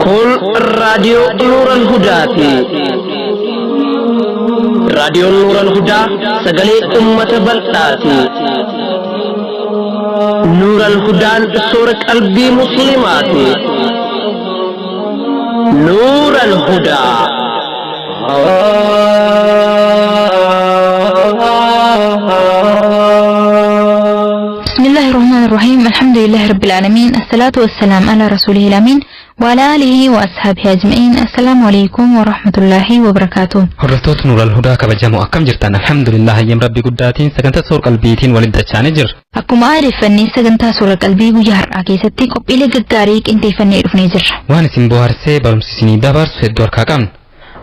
Kun raadiyoo Nuuran Hudaati. Raadiyoon Nuuran Hudaa sagalee uummata bal'aati. Nuuran Hudaan soora qalbii Musliimaati. Nuuran Hudaa. بسم الله الرحمن الرحيم، الحمد لله رب العالمين، الصلاة والسلام على رسوله الأمين وعلى آله وأصحابه أجمعين. السلام عليكم ورحمة الله وبركاته. Hordoftoota Nuural Hudaa kabajamoo, akkam jirtan? Alhamdulillah, hayyam Rabbii guddaatiin sagantaa soor qalbiitiin walitti dachaanii jirra. Akkuma aadeffannee, sagantaa soora qalbii guyyaa har'aa keessatti qophiilee gaggaarii qindeeffannee dhufnee jirra. Waan isin bohaarsee barumsi isinii dabarsu hedduu harkaa qabna.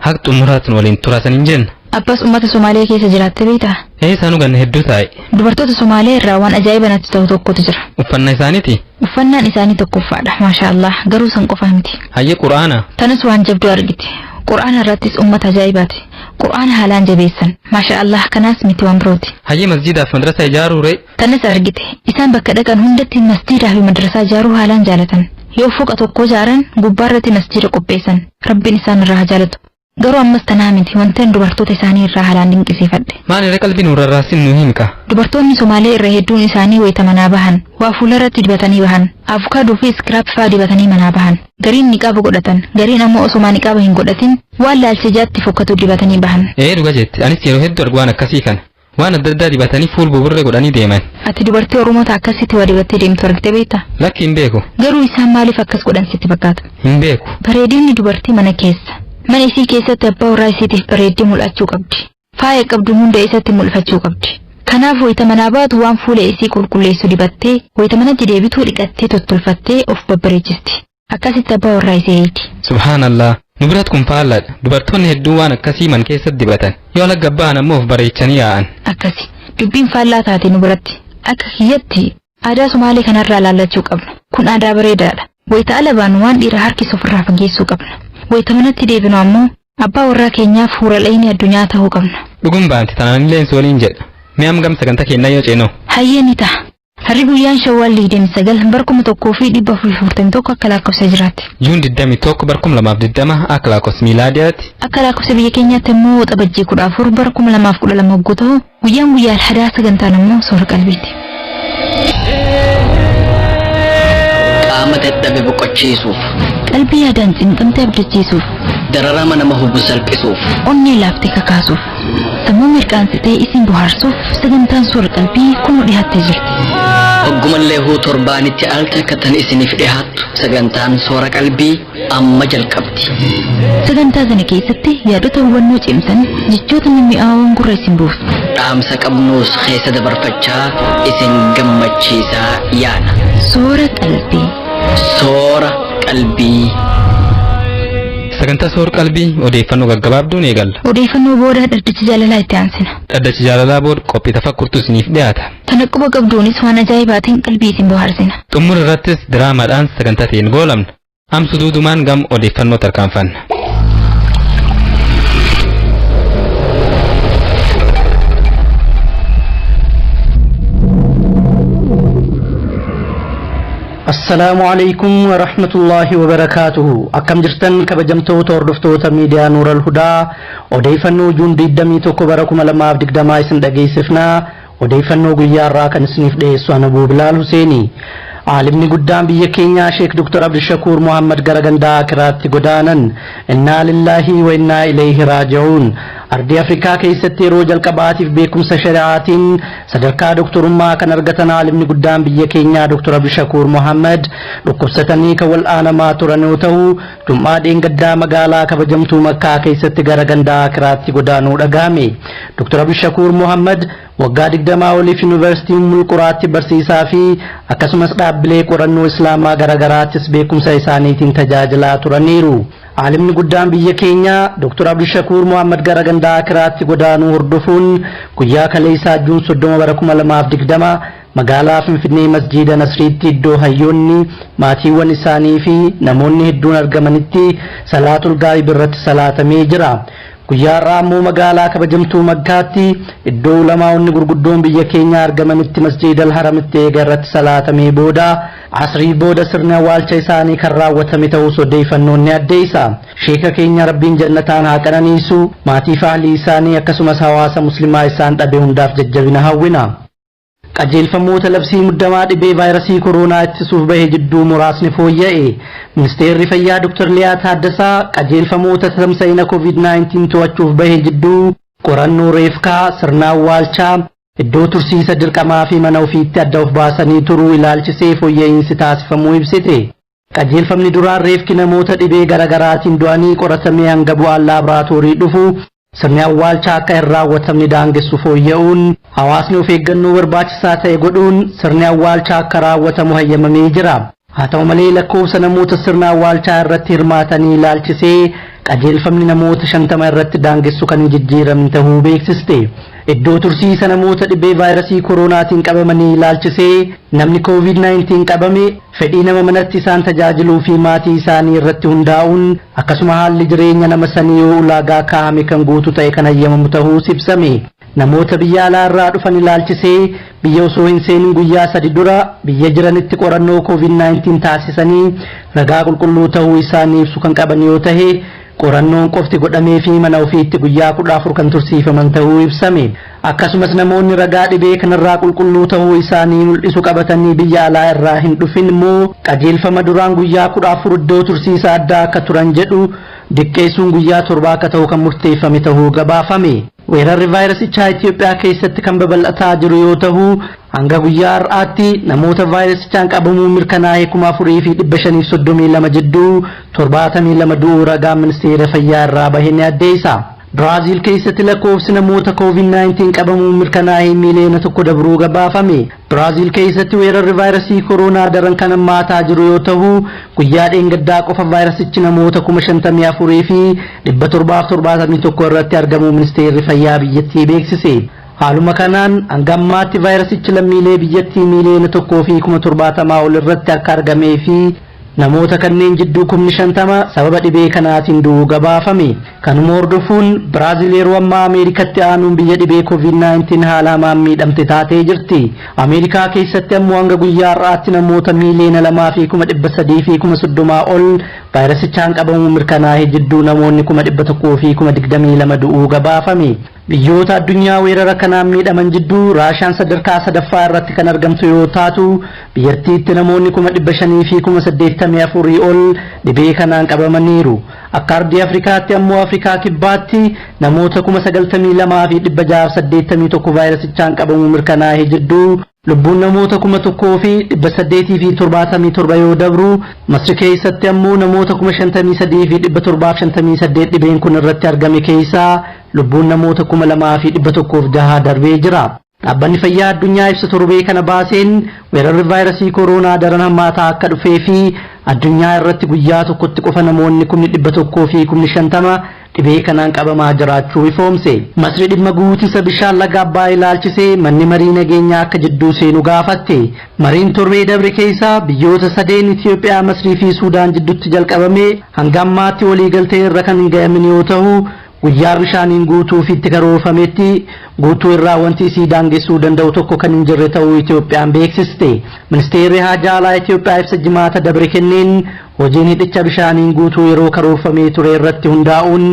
Haqa xumuraatiin waliin turaasan hin jenna. Abbas, uummata Somaaliyaa keessa jiraatte beektaa? Ee, isaanuu ganna hedduu taa'e. Dubartoota Somaaliyaa irraa waan ajaa'iba natti ta'u tokkotu jira. Uffannaa isaaniiti. Uffannaan isaanii tokkoffaadha, maasha Allah, garuu san qofa miti. Hayyee, Qura'aana. Tanis waan jabduu argite. Qura'aana irrattis uummata ajaa'ibaati. Qura'aana haalaan jabeessan. Maasha Allah, kanaas miti, waan birooti. Hayyee, masjiidaaf madrasa ijaaruu ree? Tanis argite. Isaan bakka dhaqan hundatti masjiidaa fi madrasaa ijaaruu haalaan jaalatan. Yoo fooqa tokko ijaaran, gubbaarratti masjiida qopheessan. Rabbiin isaan irraa haa jaalatu. Garuu ammas tanaa miti wanti dubartoota isaanii irraa haalaan dinqisiifadhe. Maal irra qalbii nurrarraasin nu himka? Dubartoonni Somaalee irra hedduun isaanii wayita manaa bahan waa fuularratti dibatanii bahan. Avukaadoo fi scrub fa'aa dibatanii manaa bahan. Gariin niqaaba godhatan, gariin ammoo osoma niqaaba hin godhatin waan laalcha ijaatti fokkatu dibatanii bahan. Ee, dhuga jetti. Anis yeroo hedduu argu waan akkasii kana. Waan adda addaa dibatanii fuul buburree godhanii deeman. Ati dubartii Oromoota akkasitti waa dibattee deemtu argite beektaa? Lakki, hin beeku. Garuu isaan maaliif akkas godhan sitti fakkaata? Hin beeku. Bareedinni dubartii mana keessa. Mana isii keessatti abbaa warraa isiitiif bareeddee mul'achuu qabdi. Faaya qabdu hunda isatti mul'ifachuu qabdi. Kanaaf wayita manaa baatu waan fuula isii qulqulleessu dibattee, wayita manatti deebituu dhiqattee tottolfattee of babbareechisti. Akkasitti abbaa warraa isii eegi. Subhaanallah. Nu biratti kun faallaadha. Dubartoonni hedduun waan akkasii man keessatti dibatan. Yoo ala gabba'an ammoo of bareechanii yaa'an. Akkasi. Dubbiin faallaa taate nu biratti. Akka kiyyatti aadaa Somaalee kanarraa laallachuu qabna. Kun aadaa bareedaadha. Wayita ala baanu waan dhiira harkisu ofirraa fageessuu qabna. Wayita manatti deebinu ammoo abbaa warraa keenyaaf fuula dhayinii addunyaa ta'uu qabna. Dhugum baante, tanaan si waliin jedha. Mi'am gam sagantaa kennaa yoo ceenoo. Hayyee, ni ta'a. Harri guyyaan Shawwaal 29 bara 1441 akka lakkoofsa jiraatti. Juun 21 bara 2020 akka lakkoofsa miilaadiyaatti. Akka lakkoofsa biyya keenyaatti immoo Waxabajjii 14 bara 2012 hogguu ta'u, guyyaan guyyaa Alhadaa, sagantaan ammoo soora qalbiiti. Qaama dadhabe boqochiisuuf, Qalbii yaadaan cinqamte abdachiisuuf, dararama nama hubu salphisuuf, onnee laaftee kakaasuuf, sammuu mirqaansitee isin bohaarsuuf sagantaan soora qalbii kunoo dhiyaattee jirti. Hoggumallee huu torbaanitti al takka tan isiniif dhihaattu sagantaan soora qalbii amma jalqabdi. Sagantaa kana keessatti yaadota hubannoo cimsan, jechoota mimmi'aawoon gurra isin buusu. Dhaamsa qabnuus keessa dabarfachaa isin gammachiisaa yaana. Soora qalbii. Soora qalbii. Sagantaa soor qalbii odeeffannoo gaggabaabduun eegalla. Odeeffannoo booda dhaddacha jaalalaa itti aansina. Dhaddacha jaalalaa booda qophii tafakkurtu isiniif dhiyaata. Tana quba qabduunis waan ajaa'ibaatiin qalbii isin bohaarsina. Xumura irrattis diraamaadhaan sagantaa ta'een goolamna. Amsu duudumaan gam odeeffannoo tarkaanfanna. Assalaamu alaikum wa rahmatullahi wa barakaatuhu. Akkam jirtan, kabajamtoota hordoftoota miidiyaa Nuural Hudaa? Odeeffannoo Juun 21 bara 2020 isin dhageessifnaa. Odeeffannoo guyyaa irraa kan isiniif dhiyeessu ana Abuu Bilaal Huseeni. Aalimni guddaan biyya keenyaa Sheek Dr. Abdushakuur Muhammad gara gandaa Akiraatti godaanan. Innaa lillaahi wa innaa ilayhi raaji'uun. Ardii Afrikaa keessatti yeroo jalqabaatiif beekumsa shari'aatiin sadarkaa doktorummaa kan argatan aalimni guddaan biyya keenyaa Dr. Abdushakuur Muhammad dhukkubsatanii kan wal'aanamaa turan yoo ta'u, Jum'aa dheengaddaa magaalaa kabajamtuu Makkaa keessatti gara gandaa Akiraatti godaanuu dhagahame. Dr. Abdushakuur Muhammad waggaa 20 oliif Yuunivarsiitii Mulquraatti barsiisaa fi akkasumas dhaabbilee qorannoo Islaamaa garaagaraattis beekumsa isaaniitiin tajaajilaa turaniiru. Aalimni guddaan biyya keenyaa Dr. Abdushakuur Muhammad gara gandaa Akiraatti godaanuu hordofuun guyyaa kaleessaa Juun 30 bara 2020 magaalaa Finfinnee Masjiida Nasriitti iddoo hayyoonni, maatiiwwan isaanii fi namoonni hedduun argamanitti salaatul gaa'ib irratti salaatamee jira. Guyyaa har'aa ammoo magaalaa kabajamtuu Makkaatti iddoo ulamaa'onni gurguddoon biyya keenyaa argamanitti Masjiid Al-Haramitti eega irratti salaatamee booda asrii booda sirni awwaalcha isaanii kan raawwatame ta'uus odeeyfannoon ni addeessa. Sheeka keenya Rabbiin jannataan haa qananiisu, maatii fi ahlii isaanii akkasumas hawaasa muslimaa isaan dhabe hundaaf jajjabina hawwina. Qajeelfamoota labsii muddamaa dhibee vaayirasii kooroonaa ittisuuf bahe jidduu muraasni fooyya'e. Ministeerri Fayyaa Dr. Liyaa Taaddasaa qajeelfamoota tamsa'ina COVID-19 to'achuuf bahe jidduu qorannoo reefkaa, sirna awwaalchaa, iddoo tursiisa dirqamaa fi mana ofiitti adda of baasanii turuu ilaalchisee fooyya'iinsi taasifamuu ibsite. Qajeelfamni duraan reefki namoota dhibee garaagaraatiin du'anii qoratamee hanga bu'aan laaboraatoorii dhufu sirni awwaalchaa akka hin raawwatamne daangessu fooyya'uun hawaasni of eeggannoo barbaachisaa ta'e godhuun sirni awwaalchaa akka raawwatamu hayyamamee jira. Haa ta'u malee lakkoofsa namoota sirna awwaalchaa irratti hirmaatanii ilaalchisee qajeelfamni namoota 50 irratti daangessu kan hin jijjiiramne ta'uu beeksiste. Iddoo tursiisa namoota dhibee vaayirasii kooroonaatiin qabamanii ilaalchisee namni COVID-19 qabame fedhii nama manatti isaan tajaajiluu fi maatii isaanii irratti hundaa'uun akkasuma haalli jireenya nama sanii yoo ulaagaa kaa'ame kan guutu ta'e kan hayyamamu ta'uus ibsame. Namoota biyya alaa irraa dhufan ilaalchisee biyya osoo hin seenin guyyaa 3 dura biyya jiranitti qorannoo COVID-19 taasisanii ragaa qulqulluu ta'uu isaanii ibsu kan qaban yoo ta'e qorannoon qofti godhamee fi mana ofiitti guyyaa 14 kan tursiifaman ta'uu ibsame. Akkasumas namoonni ragaa dhibee kanarraa qulqulluu ta'uu isaanii mul'isu qabatanii biyya alaa irraa hin dhufin immoo qajeelfama duraan guyyaa 14 iddoo tursiisa addaa akka turan jedhu diqqeessuun guyyaa 7 akka ta'u kan murteeffame ta'uu gabaafame. Weerarri vaayirasichaa Itoophiyaa keessatti kan babal'ataa jiru yoo ta'u hanga guyyaa har'aatti namoota vaayirasichaan qabamuu mirkanaa'e 4532 jidduu 72 du'uu ragaa ministeera fayyaa irraa bahe ni addeessa. Biraaziil keessatti lakkoofsi namoota COVID-19 qabamuu mirkanaa'e miiliyoona 1 dabruu gabaafame. Biraaziil keessatti weerarri vaayirasii kooroonaa daran kan hammaataa jiru yoo ta'u guyyaa dheengaddaa qofa vaayirasichi namoota 54,771 irratti argamuu ministeerri fayyaa biyyattii beeksise. Haaluma kanaan hanga ammaatti vaayirasichi lammiilee biyyattii miiliyoona 1,70,000 ol irratti akka argamee fi namoota kanneen jidduu 50,000 sababa dhibee kanaatiin du'uu gabaafame. Kanuma hordofuun Biraaziil yeroo ammaa Ameerikatti aanuun biyya dhibee COVID-19 haala hamaan miidhamte taatee jirti. Ameerikaa keessatti ammoo hanga guyyaa har'aatti namoota miiliyoona 2,330,030 ol vaayirasichaan qabamuu mirkanaa'e jidduu namoonni 122,022 du'uu gabaafame. Biyyoota addunyaa weerara kanaan miidhaman jidduu Raashaan sadarkaa 3ffaa irratti kan argamtu yoo taatu biyyattiitti namoonni 584,000 ol dhibee kanaan qabamaniiru. Akka ardii Afrikaatti ammoo Afrikaa Kibbaatti namoota 92,681 vaayirasichaan qabamuu mirkanaa'e jidduu lubbuun namoota 1,877 yoo dabru Masri keessatti ammoo namoota 53,758 dhibeen kun irratti argame keessaa lubbuun namoota 2,106 darbee jira. Dhaabbanni fayyaa addunyaa ibsa torbee kana baaseen weerarri vaayirasii kooroonaa daran hammaataa akka dhufee fi addunyaa irratti guyyaa tokkotti qofa namoonni 150,050 dhibee kanaan qabamaa jiraachuu ifoomse. Masri dhimma guutiinsa bishaan laga Abbaa ilaalchisee manni marii nageenyaa akka jidduu seenu gaafatte. Mariin torbee dabre keessaa biyyoota sadeen Itoophiyaa, Masrii fi Suudaan jidduutti jalqabame hanga ammaatti waliigaltee irra kan hin gahamin yoo ta'u guyyaa bishaaniin guutuu fi itti karoorfametti guutuu irraa wanti isii daangessuu danda'u tokko kan hin jirre ta'uu Itoophiyaan beeksiste. Ministeerri Haajaa Alaa Itoophiyaa ibsa jimaata dabre kenneen hojiin hidhicha bishaaniin guutuu yeroo karoorfamee ture irratti hundaa'uun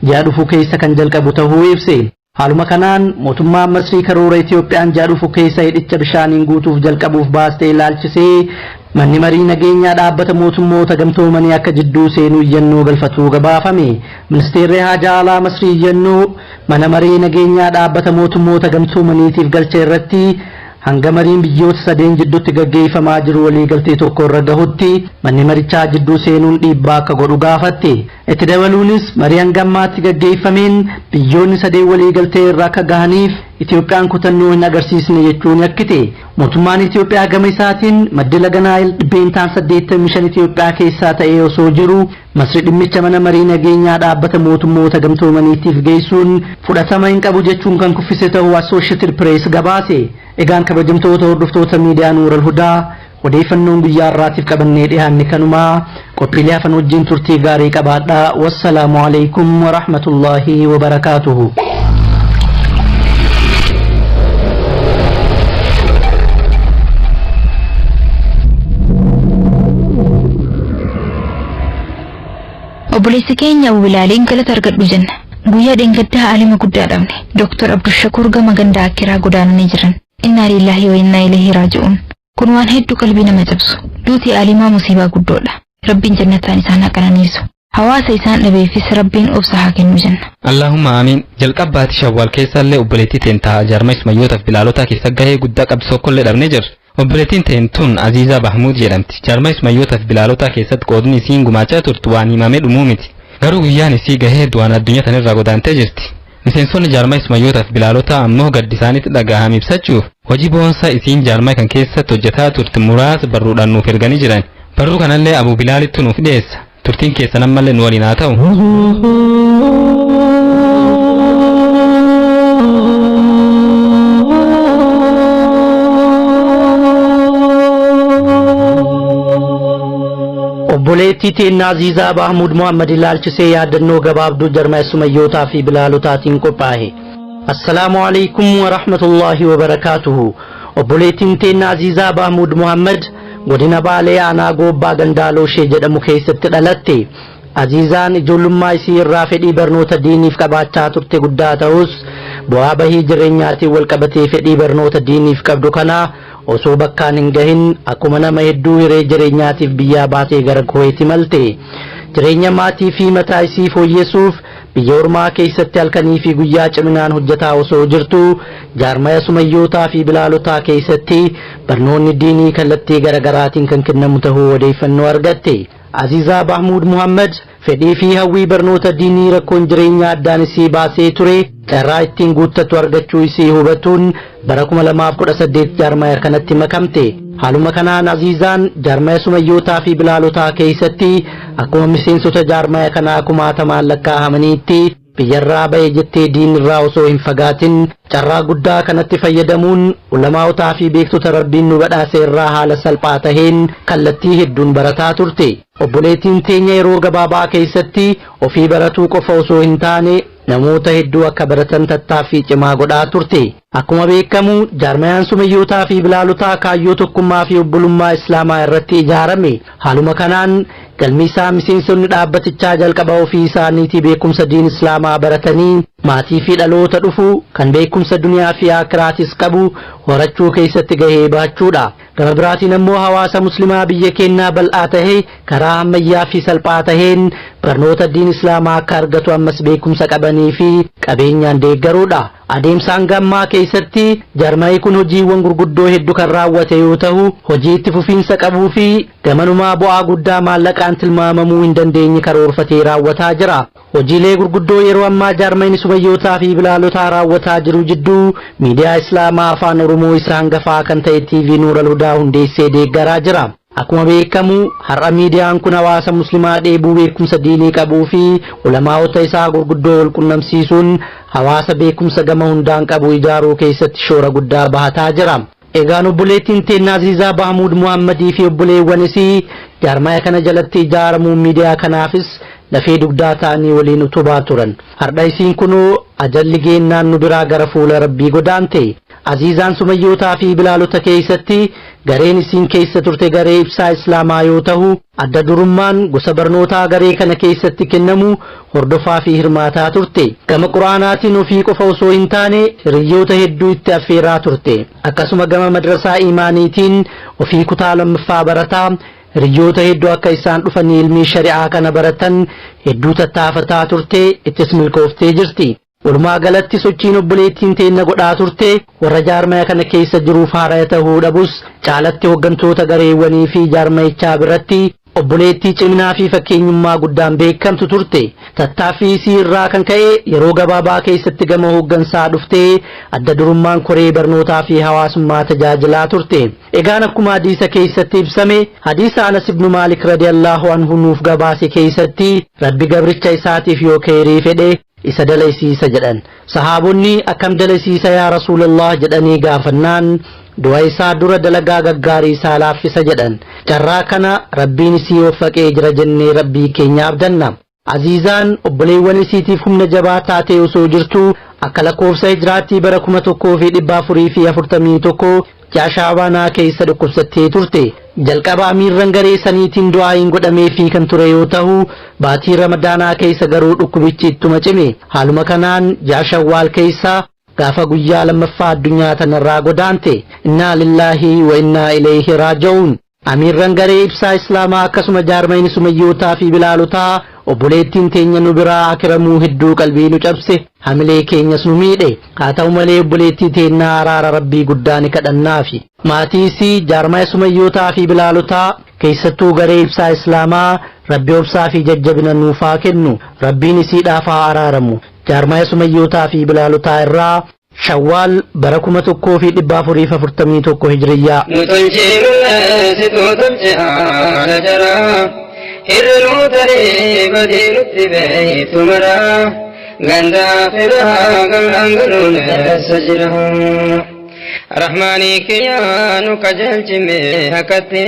ji'a dhufu keessa kan jalqabu ta'uu ibse. Haaluma kanaan mootummaan Masrii karoora Itoophiyaan ji'a dhufu keessa hidhicha bishaaniin guutuuf jalqabuuf baastee ilaalchisee manni marii nageenyaa dhaabbata mootummoota gamtoomanii akka jidduu seenuu iyyannoo galfatuu gabaafame. Ministeerri Haajaa Alaa Masrii iyyannoo mana marii nageenyaa dhaabbata mootummoota gamtoomaniitiif galche irratti hanga mariin biyyoota sadeen jidduutti gaggeeffamaa jiru waliigaltee tokko irra gahutti manni marichaa jidduu seenuun dhiibbaa akka godhu gaafatte. Itti dabaluunis marii hanga ammaatti gaggeeffameen biyyoonni sadeen waliigaltee irra akka gahaniif Itoophiyaan kutannoo hin agarsiisne jechuun yakkite. Mootummaan Itoophiyaa gama isaatiin maddi laga Naayil 85% Itoophiyaa keessaa ta'ee osoo jiru Masri dhimmicha mana marii nageenyaa dhaabbata mootummoota gamtoomaniitiif geessuun fudhatama hin qabu jechuun kan kuffise ta'uu Associated Press gabaase. Egaan kabajamtoota hordoftoota miidiyaa Nuural Hudaa Odeeffannoon guyyaa har'aatiif qabannee dhiyaanne kanumaa. Qophiilee hafan wajjin turtii gaarii qabaadhaa. Wassalaamu alaikum warahmatullaahi wabarakaatuhu. Obboleessi keenya Abu Bilaaliin galata argadhu jenna. Guyyaa dheengaddaa aalima guddaa dhabne. Dooktar Abdushakuur gama ganda Akiraa godaananii jiran. Innaa lillaahi wa innaa ilaihi raaji'uun. Kun waan hedduu qalbii nama cabsu. Duuti aalimaa musiibaa guddoodha. Rabbiin jannataan isaan haa qananiisu. Hawaasa isaan dhabeefis Rabbiin obsa haa kennu jenna. Allahumma amiin. Jalqabbaati Shawwaal keessallee obboleettii teen ta'a jaarma Ismayyootaaf Bilaalotaa keessa gahee guddaa qabdu tokkollee dhabnee jirra. Obboleettiin teen tun Aziizaa Bahmuud jedhamti. Jaarma Ismayyootaaf Bilaalotaa keessatti qoodni isiin gumaachaa turtu waan himamee dhumuu miti. Garuu guyyaan isii gahee du'aan addunyaa tanirraa godaantee jirti. Miseensonni jaarmaa Ismayyootaaf Bilaalotaa ammoo gaddi isaaniitti dhagahame ibsachuuf hojii boonsaa isiin jaarmaa kan keessatti hojjetaa turte muraasa barruudhaan nuuf erganii jiran. Barruu kanallee Abu Bilaalittu nuuf dhiyeessa. Turtiin keessan ammallee nu waliin haa ta'u. Obboleettii teenna Aziizaa Bahmuud Muhammad ilaalchisee yaadannoo gabaabduu jarma Sumayyootaa fi Bilaalotaatiin qophaa'e. Assalaamu alaikum wa rahmatullaahi wa barakaatuhu. Obboleettiin teenna Aziizaa Bahmuud Muhammad godina Baalee aanaa Goobbaa Gandaaloo ishee jedhamu keessatti dhalatte. Aziizaan ijoollummaa isii irraa fedhii barnoota diiniif qabaachaa turte guddaa ta'us bu'aa bahii jireenyaatiin wal qabatee fedhii barnoota diiniif qabdu kana osoo bakkaan hin gahin akkuma nama hedduu hiree jireenyaatiif biyyaa baatee gara Kuweet imalte. Jireenya maatii fi mataa isii fooyyessuuf biyya ormaa keessatti halkanii fi guyyaa ciminaan hojjetaa osoo jirtu jaarmaya Sumayyootaa fi Bilaalotaa keessatti barnoonni diinii kallattii garaagaraatiin kan kennamu ta'uu odeeffannoo argatte. Aziizaa Bahmuud Muhammad fedhii fi hawwii barnoota diinii rakkoon jireenyaa addaan isii baasee ture carraa ittiin guuttatu argachuu isii hubatuun bara 2018 jaarmaya kanatti makamte. Haaluma kanaan Aziizaan jaarmaya Sumayyootaa fi Bilaalotaa keessatti akkuma miseensota jaarmaya kanaa kumaatamaan lakkaa'amaniitti biyyarraa ba'e jettee diinirraa osoo hin fagaatin carraa guddaa kanatti fayyadamuun ulamaawotaa fi beektota Rabbiin nu badhaase irraa haala salphaa taheen kallattii hedduun barataa turte. Obboleettiin teenya yeroo gabaabaa keessatti ofii baratuu qofa osoo hin taane namoota hedduu akka baratan tattaaffii cimaa godhaa turte. Akkuma beekamu jaarmayaan Sumayyootaa fi Bilaalotaa kaayyoo tokkummaa fi obbolummaa Islaamaa irratti ijaarame. Haaluma kanaan galmi isaa miseensonni dhaabbatichaa jalqaba ofii isaaniitii beekumsa diin Islaamaa baratanii maatii fi dhaloota dhufu kan beekumsa duniyaa fi akiraatis qabu horachuu keessatti gahee bahachuudha. Gama biraatiin ammoo hawaasa muslimaa biyya keenyaa bal'aa tahe karaa ammayyaa fi salphaa taheen barnoota diin Islaamaa akka argatu ammas beekumsa qabanii fi qabeenyaan deeggaruudha. Adeemsaan gammaa keessatti jaarmayi kun hojiiwwan gurguddoo hedduu kan raawwate yoo ta'u hojii itti fufiinsa qabuu fi gamanumaa bu'aa guddaa maallaqaan tilmaamamuu hin dandeenye karoorfatee raawwataa jira. Hojiilee gurguddoo yeroo ammaa jaarmayni Sumayyootaa fi Bilaalotaa raawwataa jiru jidduu miidiyaa Islaamaa Afaan Oromoo isa hangafaa kan ta'e TV Nuural Hudaa hundeessee deeggaraa jira. Akkuma beekamu har'a miidiyaan kun hawaasa muslimaa dheebuu beekumsa diinii qabuu fi ulamaa'ota isaa gurguddoo wal qunnamsiisuun hawaasa beekumsa gama hundaan qabu ijaaruu keessatti shoora guddaa bahataa jira. Egaan obboleettiin teenna Aziizaa Bahmuud Muhammadii fi obboleewwan isii jaarmaya kana jalatti ijaaramuun miidiyaa kanaafis lafee dugdaa ta'anii waliin utubaa turan. Har'a isiin kunoo ajalli geennaan nu biraa gara fuula Rabbii godaante. Aziizaan Sumayyootaa fi Bilaalota keessatti gareen isiin keessa turte garee ibsaa Islaamaa yoo ta'u adda durummaan gosa barnootaa garee kana keessatti kennamu hordofaa fi hirmaataa turte. Gama Quraanaatiin ofii qofa osoo hin taane hiriyoota hedduu itti affeeraa turte. Akkasuma gama madrasaa imaaniitiin ofii kutaa lammaffaa barataa hiriyoota hedduu akka isaan dhufanii ilmii shari'aa kana baratan hedduu tattaafataa turte ittis milkooftee jirti. Walumaa galatti sochiin obboleettiin teenna godhaa turte warra jaarmaya kana keessa jiruuf haaraya ta'uu dhabus caalatti hooggantoota gareewwanii fi jaarmayichaa biratti obboleettii ciminaa fi fakkeenyummaa guddaan beekamtu turte. Tattaaffii isii irraa kan ka'e yeroo gabaabaa keessatti gama hooggansaa dhuftee adda durummaan koree barnootaa fi hawaasummaa tajaajilaa turte. Egaan akkuma hadiisa keessatti ibsame hadiisa Anas ibn Maalik radiyallahu anhu nuuf gabaase keessatti Rabbi gabricha isaatiif yoo kheyrii fedhe Isa dalaysiisa jedhan. Sahaabonni akkam dalaysiisa yaa Rasuulallah jedhanii gaafannaan du'a isaa dura dalagaa gaggaarii isaa laaffisa jedhan. Carraa kana Rabbiin isii waffaqee jira jennee Rabbii keenya abdanna. Aziizaan obboleewwan isiitiif humna jabaa taatee osoo jirtuu akka lakkoofsa hijiraatti bara 1441 ji'a Shaabaanaa keessa dhukkubsattee turte. Jalqaba amiirran garee saniitiin du'aa'iin godhameefii kan ture yoo ta'u, baatii Ramadaanaa keessa garuu dhukkubichi ittuma cime. Haaluma kanaan ji'a Shawwaal keessa gaafa guyyaa lammaffaa addunyaa tanarraa godaante. Innaa lillaahi wa innaa ilayhi raaji'uun. Amiirran garee ibsaa Islaamaa akkasuma jaarmayni Sumayyootaa fi Bilaalotaa obboleettiin teenya nu biraa akiramuu hedduu qalbii nu cabse, hamilee keenyas nu miidhe. Haa ta'u malee obboleettii teennaa araara Rabbii guddaa ni kadhannaafi. Maatii isii, jaarmaya Sumayyootaa fi Bilaalotaa, keessattuu garee ibsaa Islaamaa Rabbi obsaa fi jajjabina nuuf haa kennu. Rabbiin isiidhaaf haa araaramu. Jaarmaya Sumayyootaa fi Bilaalotaa irraa Shawwaal bara 1441 Hijriyyaa. Nu tolchee malee situu tolche haala jaraa. Irra nuu tarii badii nutti beeytu maraa. Ganda akhiraa gallaan galuun eessa jira. Rahmaanii kiyyaa nu qajeelchime hakatti.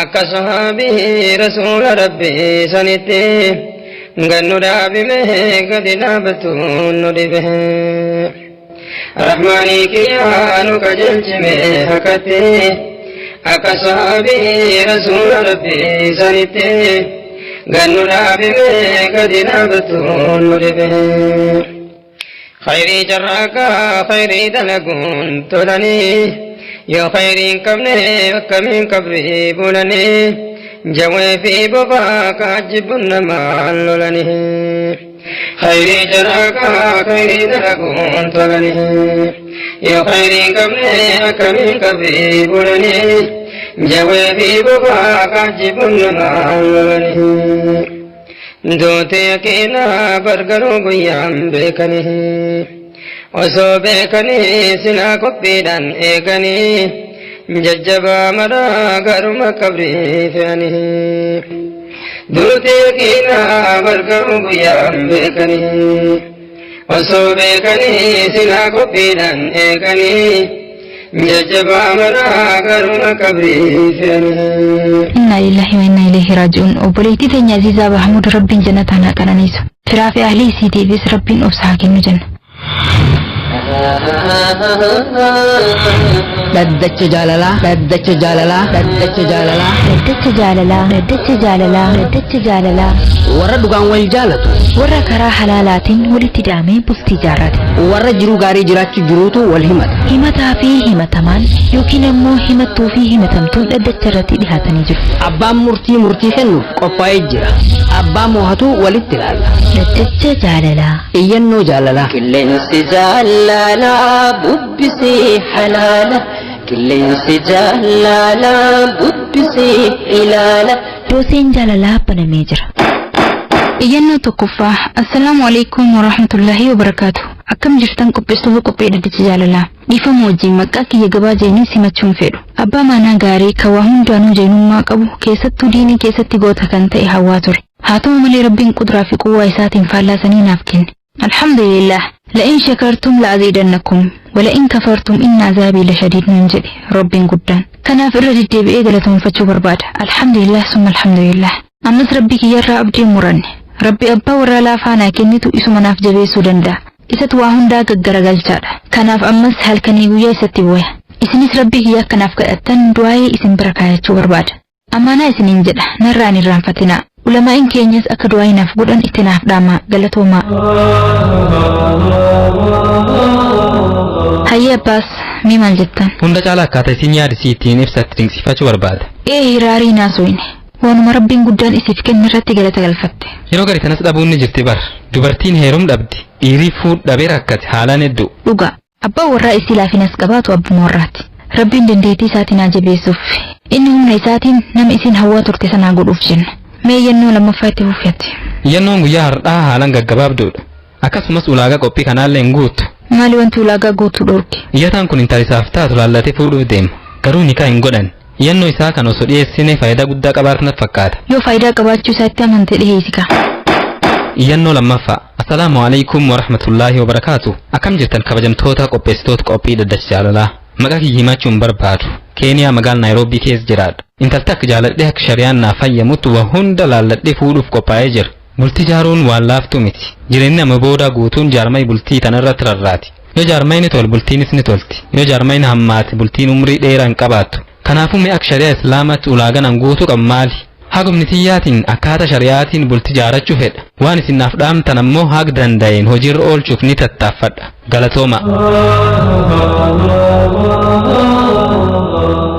Akka sahaabii rasuula rabbii sanitti. Gannu dhaabime gadi dhaabatu nu dhibe. Rahmaanii kiyyaa nu qajeelchime hakatti. Akka sahaabii rasuula rabbii sanitti. Gannu dhaabime gadi dhaabatu nu dhibe. Khayrii carraaqaa khayrii dalaguun tolanii yoo khayrii hin qabne akkamiin qabrii bulanii jawwee fi bofaa kaajjibbuun namaan lolanii. Khayrii carraaqaa khayrii dalaguun tolanii yoo khayrii hin qabne akkamiin qabrii bulanii jawwee fi bofaa kaajjibbuun namaan lolanii. Duuti yaqiinaa bargaruu guyyaan beekanii osoo beekanii silaa qophiidhaan eeganii jajjabaa maraa garuma qabrii fe'anii. Duuti yaqiinaa bargaruu guyyaan beekanii osoo beekanii silaa qophiidhaan eeganii jajjabaa maraa garuma qabrii fe'anii. Innaa lillahi wa innaa ilayhi raaji'uun. Obboleettii teenya Aziizaa Bahmuud Rabbiin jannataan haa qananiisu. Firaa fi ahlii isiitiifis Rabbiin obsa haa kennu jenna. Dhaddacha jaalalaa, dhaddacha jaalalaa, dhaddacha jaalalaa. Dhaddacha jaalalaa, dhaddacha jaalalaa, dhaddacha jaalalaa. Warra dhugaan wal jaalatu. Warra karaa halaalaatiin walitti hidhamee bultii jaarrate. Warra jiruu gaarii jiraachuu jiruutu wal himata. Himataa fi himatamaan yookiin ammoo himattuu fi himatamtuun dhaddacha irratti dhihaatanii jiru. Abbaan murtii murtii kennuuf qophaa'ee jira. Abbaa moohatu walitti ilaalla. Dhaddacha jaalalaa. Iyyannoo jaalalaa. Qilleensi jaalalaa bubbisee halaala. Qilleensi jaalalaa bubbisee ilaala. Dooseen jaalalaa banamee jira. Iyyannoo tokkoffaa. Assalaamu alaikum warahmatullahi wabarakaatu. Akkam jirtan qopheessitoota qophii dhaddacha jaalalaa. Dhiifama wajjin maqaa kiyya gabaa jeenii simachuun fedhu. Abbaa manaa gaarii kan waa hundaanuu jeenummaa qabu keessattuu diinii keessatti goota kan ta'e hawwaa ture. Haa ta'u malee Rabbiin quduraa fi quwwaa isaatiin faallaa sanii naaf kenne. Alhamdulillah. La'in shakartum la'aziidannakum wala'in kafartum inna azaabii lashadiid nuun jedhe Rabbiin guddaan. Kanaaf irra deddeebi'ee galatoonfachuu barbaada. Alhamdulillah summa alhamdulillah. Ammas Rabbii kiyyarraa abdii muranne. Rabbi abbaa warraa laafaa naa kennitu isuma naaf jabeessuu danda'a. Isatu waa hundaa gaggaragalchaadha. Kanaaf ammas halkanii guyyaa isatti booya. Isinis Rabbii kiyya akkanaaf kadhattan du'aayee isin bira kaayachuu barbaada. Amaanaa isiniin jedha narraa hin irraanfatinaa. Ulamaa'in keenyas akka du'aayee naaf godhan itti naaf dhaamaa galatoomaa. Hayyee Abbaas mee maal jettan? Hunda caalaa akkaataa isiin yaada isii ittiin ibsatti dinqisiifachuu barbaada. Ee hiraarii naasooyne. Waanuma Rabbiin guddaan isiif kenne irratti galata galfatte. Yeroo gari kanas dhabuun ni jirti bar. Dubartiin heerum dhabdi. Dhiirii fuudh dhabee rakkate haalaan hedduu. Dhugaa. Abbaan warraa isii laafinas qabaatu abbuma warraati. Rabbiin dandeettii isaatiin haa jabeessuuf. Inni humna isaatiin nama isiin hawwaa turte sanaa godhuuf jenna. Mee iyyannoo lammaffaa itti fufetti. Iyyannoon guyyaa har'aa haalaan gaggabaabduudha. Akkasumas ulaagaa qophii kanaallee hin guuttu. Maali wanti ulaagaa guutuu dhorke? Iyyataan kun intala isaaf taatu laallatee fuudhuuf deema. Garuu nikaa hin godhan. Iyyannoo isaa kan osoo dhiyeessine faayidaa guddaa qabaatu natti fakkaata. Yoo faayidaa qabaachuu isaatti amante dhiheessi kaa. Iyyannoo lammaffaa. Assalaamu alaikum warahmatullaahi wabarakaatu. Akkam jirtan kabajamtoota qopheessitoota qophii dhaddacha jaalalaa. Maqaa kiyya himachuun barbaadu. Keeniyaa magaalaa Naayiroobii keessa jiraadha. Intalti akka jaaladhee akka shari'aan naaf hayyamutti waa hunda laalladhee fuudhuuf qophaa'ee jira. Bultii jaaruun waan laaftuu miti. Jireenyi nama boodaa guutuun jaarmai bultii tanarratti rarraati. Yoo jaarmayni tol bultiinis ni tolti. Yoo jaarmayni hammaate bultiin umrii dheeraa hin qabaattu. Kanaafuu mi'a akka shari'aa islaamaatti ulaagaan guutuu qabu maali? Hagumni tiyyaatiin akkaataa shari'aatiin bultii jaarachuu fedha. Waan isin naaf dhaamtan ammoo haga danda'een hojiirra oolchuuf ni tattaaffadha. Galatooma.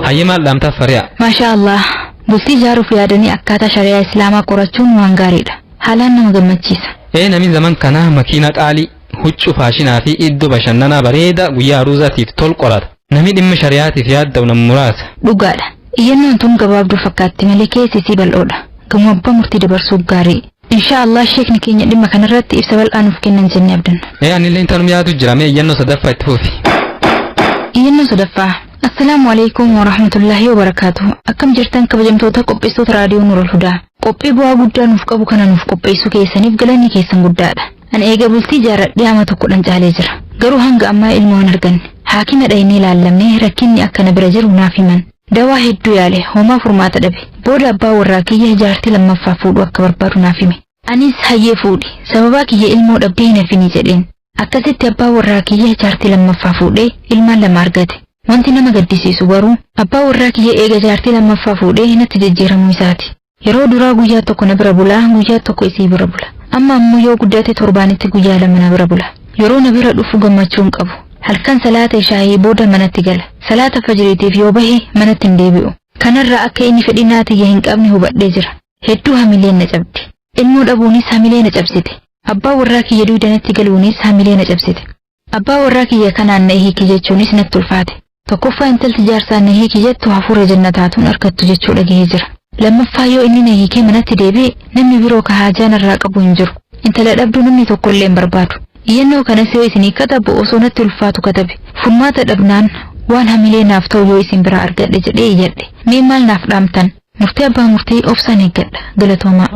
Hayyee maal dhaamtaaf fari'a? Maashaa Allah. Bultii ijaaruuf yaadanii akkaataa shari'aa islaamaa qorachuun waan gaariidha. Haalaan nama gammachiisa. Ee namni zaman kanaa makiina qaalii huccuu faashinaa fi iddoo bashannanaa bareedaa guyyaa aruuzaatiif tol qorata. Namni dhimma shari'aatiif yaadda'u nama muraasa. Dhugaadha. Iyyannoon tun gabaabduu fakkaatti malee keessi isii bal'oodha. Gamoo abbaa murtii dabarsuuf gaarii. Inshaa Allah sheekni keenya dhimma kanarratti ibsa bal'aa nuuf kennan jennee abdanna. Ee anillee intalum yaadu jira mee iyyannoo sadaffaa itti fufi. Iyyannoo sadaffaa. Assalaamu alaikum warahmatullaahi wabarakaatuh. Akkam jirtan kabajamtoota qopheessitoota raadiyoo Nurul Hudaa. Qophii bu'aa guddaa nuuf qabu kana nuuf qopheessuu keessaniif galanni keessan guddaadha. Ani eega bultii jaaradhee ama tokkodhan caalee jira. Garuu hanga ammaa ilmoo hin arganne. Haakima dhaynee ilaallamnee rakkinni akkana bira jiru naaf himan. Dawaa hedduu yaale homaa furmaata dhabe. Booda abbaa warraa kiyya jaartii lammaffaa fuudhuu akka barbaadu naaf hime. Anis hayyee fuudhi sababaa kiyya ilmoo dhabdee hin hafini jedheen. Akkasitti abbaa warraa kiyya jaartii lammaffaa fuudhee ilmaan lama argate. Wanti nama gaddisiisu garuu abbaa warraa kiyya eega jaartii lammaffaa fuudhee natti jijjiiramuu isaati. Yeroo duraa guyyaa tokko na bira bulaa guyyaa tokko isii bira bula. Amma ammoo yoo guddate torbaanitti guyyaa lama na bira bula. Yeroo na bira dhufu gammachuu hin qabu. Halkan salaata ishaayii booda manatti gala. Salaata fajriitiif yoo bahe manatti hin deebi'u. Kanarraa akka inni fedhii tiyya hin qabne hubadhee jira. Hedduu hamileen na cabde. Ilmoo dhabuunis hamilee na cabsite. Abbaa warraa kiyya duudanatti galuunis hamilee na cabsite. Abbaa warraa kiyya kanaan na hiiki jechuunis natti ulfaate. Tokkoffaa intalti jaarsaan na hiiki jettu hafuura jannataatuun argattu jechuu dhagahee jira. Lammaffaa yoo inni na hiikee manatti deebi'e namni biroo ka haajaa narraa qabu hin jiru. Intala dhabduu namni tokko illee hin barbaadu. Iyyannoo kanas yoo isinii katabu osoo natti ulfaatu katabe. Furmaata dhabnaan waan hamilee naaf ta'u yoo isin biraa argadhe jedhee iyyadhe. Mee maal naaf dhaamtan? Murtii abbaa murtii obsaan eeggadha. Galatoomaa.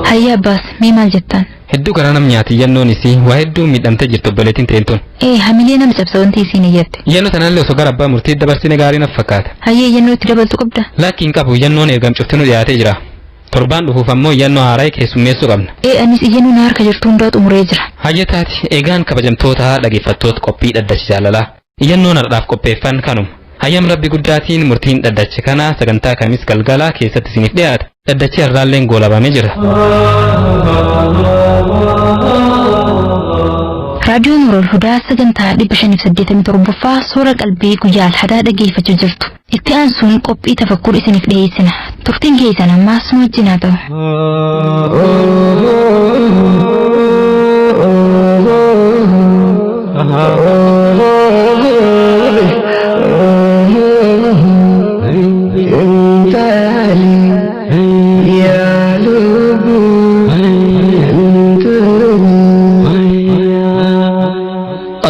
Hayya abbaas mee maal jettan? Hedduu garaa nam nyaati iyyannoon isii waa hedduu miidhamtee jirti obboleettiin teentun. Ee hamilee nama cabsa wanti isiin iyyatte. Iyyannoo tanallee osoo gara abbaa murtii dabarsine gaarii naf fakkaata. Hayyee iyyannoo itti dabaltu qabda. Lakki hin qabu iyyannoon ergam cuftinu dhiyaatee jira. Torbaan dhufuuf ammoo iyyannoo haaraa keessummeessuu qabna. Ee anis iyyannoo na harka jirtu hundaa xumuree jira. Hayya taati eegaan kabajamtoota dhaggeeffattoota qophii dhaddacha jaalalaa. Iyyannoon har'aaf qopheeffan kanuma. Hayyam rabbi guddaatiin murtiin dhaddacha kanaa sagantaa kamis galgalaa keessatti isiniif dhiyaata. Dhaddachi har'aalleen goolabamee jira. Raadiyoon Nuurul Hudaa sagantaa 587ffaa suura qalbii guyyaa alhadaa dhaggeeffachuu jirtu. Itti aansuun qophii tafakkur isiniif dhiyeessina. Turtiin keessan ammaas nu wajjin haa ta'u.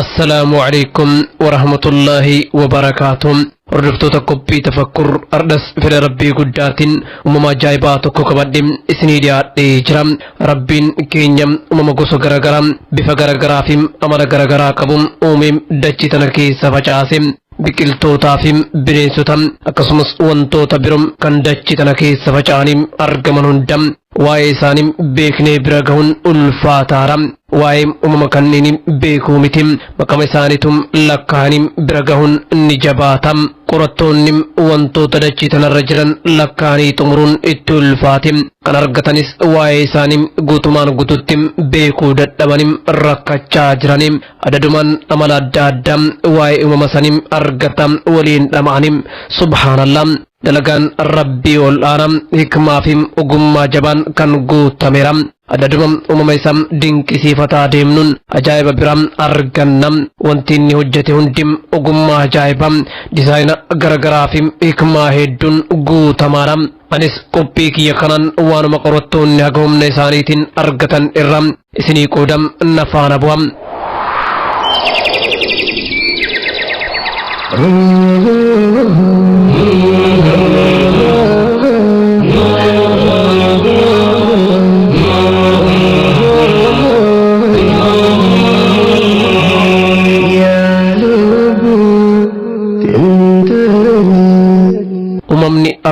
السلام عليكم ورحمة الله وبركاته Hordoftoota qophii tafakkur ardhas fedha rabbii guddaatiin uumama ajaa'ibaa tokko qabadhe isinii dhiyaadhee jira. Rabbiin keenya uumama gosa garaagaraa bifa garaagaraa fi amala garaagaraa qabu uumee dachii tana keessa facaase biqiltootaa fi bineensota akkasumas wantoota biroo kan dachii tana keessa faca'anii argaman hunda waa'ee isaanii beeknee bira gahuun ulfaataadha. Waa'ee uumama kanneen beekuu miti maqama isaaniitu lakkaa'anii bira gahuun ni jabaata. Qorattoonni wantoota dachii tanarra jiran lakkaa'anii xumuruun itti ulfaate. Kan argatanis waa'ee isaanii guutumaan guututti beekuu dadhabanii rakkachaa jiranii adadumaan amala adda addaa waa'ee uumama sanii argata waliin dhama'anii subhaanallah. Dalagaan rabbii ol aanaa hikmaa fi ogummaa jabaan kan guutameera. Adaduma uumama isaa dinqisiifataa deemnuun ajaa'iba biraa arganna. Wanti inni hojjete hundi ogummaa ajaa'ibaa dizaayina garagaraa fi hikmaa hedduun guutamaadha. Anis qophii kiyya kanaan waanuma qorattoonni haga humna isaaniitiin argatan irra isinii qoodam na faana bu'a.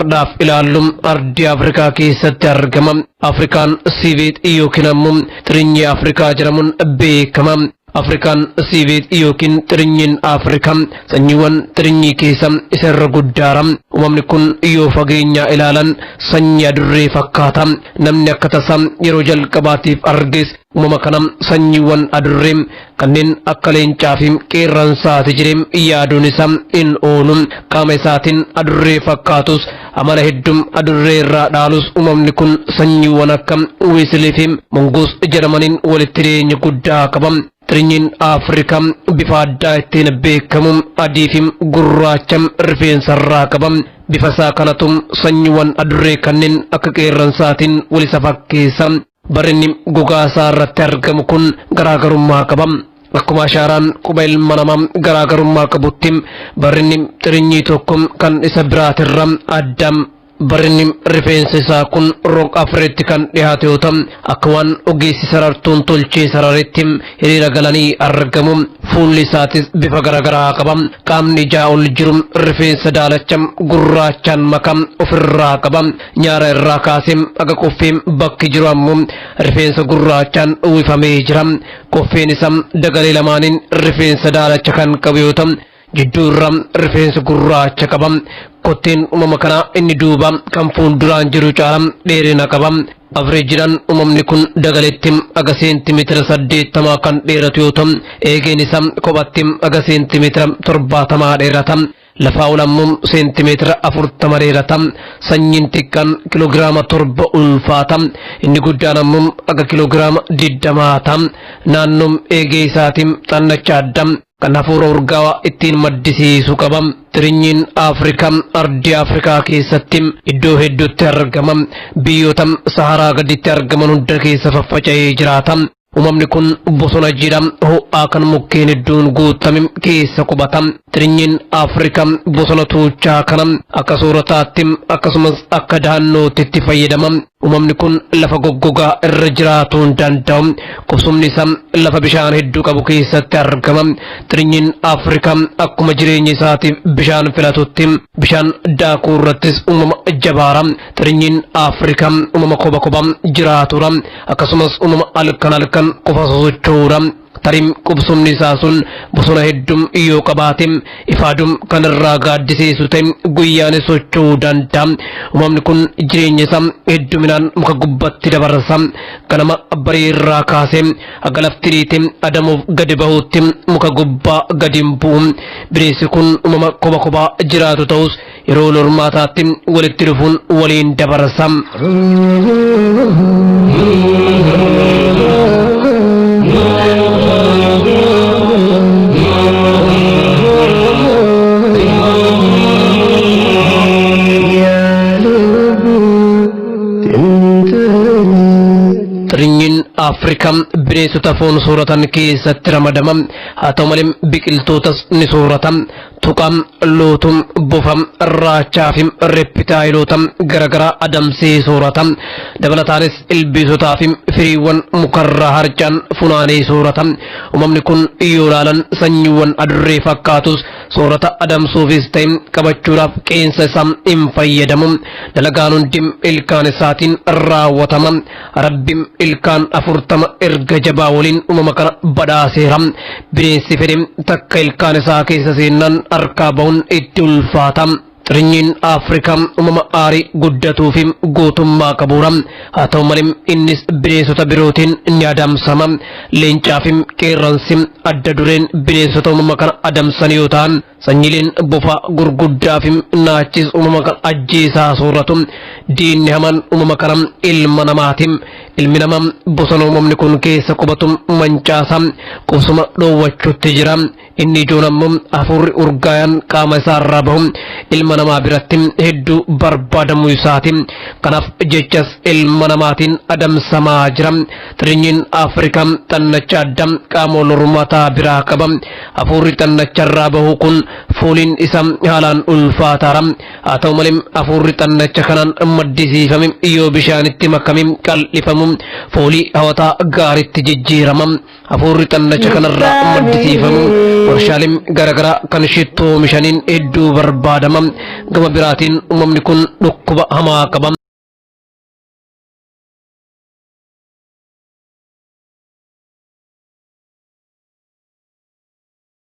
ardhaaf ilaallu ardii Afrikaa keessatti argama. Afrikaan civet yookiin ammoo xirinyii Afrikaa jedhamuun beekama. Afrikaan civet yookiin xirinyiin Afrikaa sanyiiwwan xirinyii keessa isa irra guddaara. Uumamni kun yoo fageenyaa ilaalan sanyii adurree fakkaata. Namni akka tasaa yeroo jalqabaatiif arges uumama kana sanyiiwwan adurree kanneen akka leencaa fi qeerransaati jedhee yaaduun isaa hin oolu. Qaama isaatiin adurree fakkaatus amala hedduu adurree irraa dhaalus uumamni kun sanyiiwwan akka weaselii fi mongoose jedhamaniin walitti dhiyeenya guddaa qaba. Xirinyiin Afrikaa bifa addaa ittiin beekamu adii fi gurraacha rifeensarraa qaba. Bifa isaa kanatu sanyiiwwan adurree kanneen akka qeerransaatiin wal isa fakkeessa. Barinni gogaa isaa irratti argamu kun garaagarummaa qaba. Akkuma ashaaraan quba ilma namaa garaagarummaa qabutti barinni xirinyii tokko kan isa biraatirra adda. Barinni rifeensa isaa kun roga afuritti kan dhiyaate yoo ta'u akka waan ogeessi sarartuun tolchee sararetti hiriira galanii argamu. Fuulli isaatis bifa garaagaraa qaba. Qaamni ijaa ol jiru rifeensa daalacha gurraachaan makam ofirraa qaba. Nyaara irraa kaasee aga qoffee bakki jiru ammoo rifeensa gurraachaan uwwifamee jira. Qoffeen isaa dagalee lamaaniin rifeensa daalacha kan qabu yoo ta'u jidduu irra rifeensa gurraacha qaba. Kotteen uumama kanaa inni duuba kan fuulduraan jiru caala dheerina qaba. Averageiidhaan uumamni kun dagaleetti aga seentimeetira 80 kan dheeratu yoo ta'u eegeen isaa kophatti aga seentimeetira 70 dheerata. Lafaa ol ammoo seentimeetira 40 dheerata. Sanyiin xiqqaan kiloogiraama 7 ulfaata. Inni guddaan ammoo aga kiloogiraama 20 ta'a. Naannoo eegee isaatiin xannacha adda kan hafuura urgaawaa ittiin maddisiisu qaba. Xirinyiin Afrikaa ardii Afrikaa keessatti iddoo hedduutti argama. Biyyoota Saharaa gaditti argaman hunda keessa faffaca'ee jiraata. Uumamni kun bosona jiidhaa ho'aa kan mukkeen hedduun guutame keessa qubata. Xirinyiin Afrikaa bosona tuuchaa kana akka soorataatti akkasumas akka dahannootti itti fayyadama. Uumamni kun lafa goggogaa irra jiraatuu hin danda'u. Qubsumni isaa lafa bishaan hedduu qabu keessatti argama. Xirinyiin Afrikaa akkuma jireenya isaatiif bishaan filatutti bishaan daakuu irrattis uumama jabaara. Xirinyiin Afrikaa uumama koba koba jiraatudha. Akkasumas uumama halkan halkan qofa sosocho'uudha. Tarim qubsumni isaa sun bosona hedduu yoo qabaate ifaadum kan irraa gaaddiseessu ta'e guyyaan socho'uu danda'a. Uumamni kun jireenya isaa hedduminaan muka gubbatti dabarsa. Ganama barii irraa kaasee haga lafti dhiite adamuuf gadi bahutti muka gubbaa gadi hin bu'u. Bineensi kun uumama koba kophaa jiraatu ta'us yeroo wal hormaataatti walitti dhufuun waliin dabarsa. Xirinyiin Afrikaa bineensota foon sooratan keessatti ramadama. Haa ta'u malee biqiltootas ni soorata. Tuqa, lootuu, bofa, raachaa fi reptileoota garaagaraa adamsee soorata. Dabalataanis ilbiisotaa fi firiiwwan mukarraa harcaan funaanee soorata. Uumamni kun yoo ilaalan sanyiiwwan adurree fakkaatus soorata adamsuufis ta'e qabachuudhaaf qeensa isaa hin fayyadamu. Dalagaan hundi ilkaan isaatiin raawwatama. Rabbiin ilkaan 40 erga jabaa waliin uumama kana badhaaseera. Bineensi fedhe takka ilkaan isaa keessa seenaan harkaa bahuun itti ulfaata. Xirinyiin Afrikaa uumama aarii guddatuu fi gootummaa qabuudha. Haa ta'u malee innis bineensota birootiin ni adamsama. Leencaa fi qeerransi adda dureen bineensota uumama kana adamsan yoo ta'an sanyiileen bofa gurguddaa fi naachis uumama kana ajjeesaa sooratu. Diinni hamaan uumama kana ilma namaati. Ilmi namaa bosona uumamni kun keessa qubatu mancaasa. Qubsuma dhoowwachuutti jira. Inni ijoon ammoo hafuurri urgaayaan qaama isaarraa bahu ilma namaa biratti hedduu barbaadamuu isaati. Kanaaf jechas ilma namaatiin adamsamaa jira. Xirinyiin Afrikaa xannacha adda qaama wal hormaataa biraa qaba. Hafuurri xannacharraa bahu kun fooliin isaa haalaan ulfaataadha. Haa ta'u malee hafuurri xannacha kanaan maddisiifame yoo bishaanitti makame qal'ifamu foolii hawataa gaariitti jijjiirama. Hafuurri xannacha kanarraa maddisiifamu warshaa Warshaaleen garaagaraa kan shittoo oomishaniin hedduu barbaadama. Gama biraatiin uumamni kun dhukkuba hamaa qaba.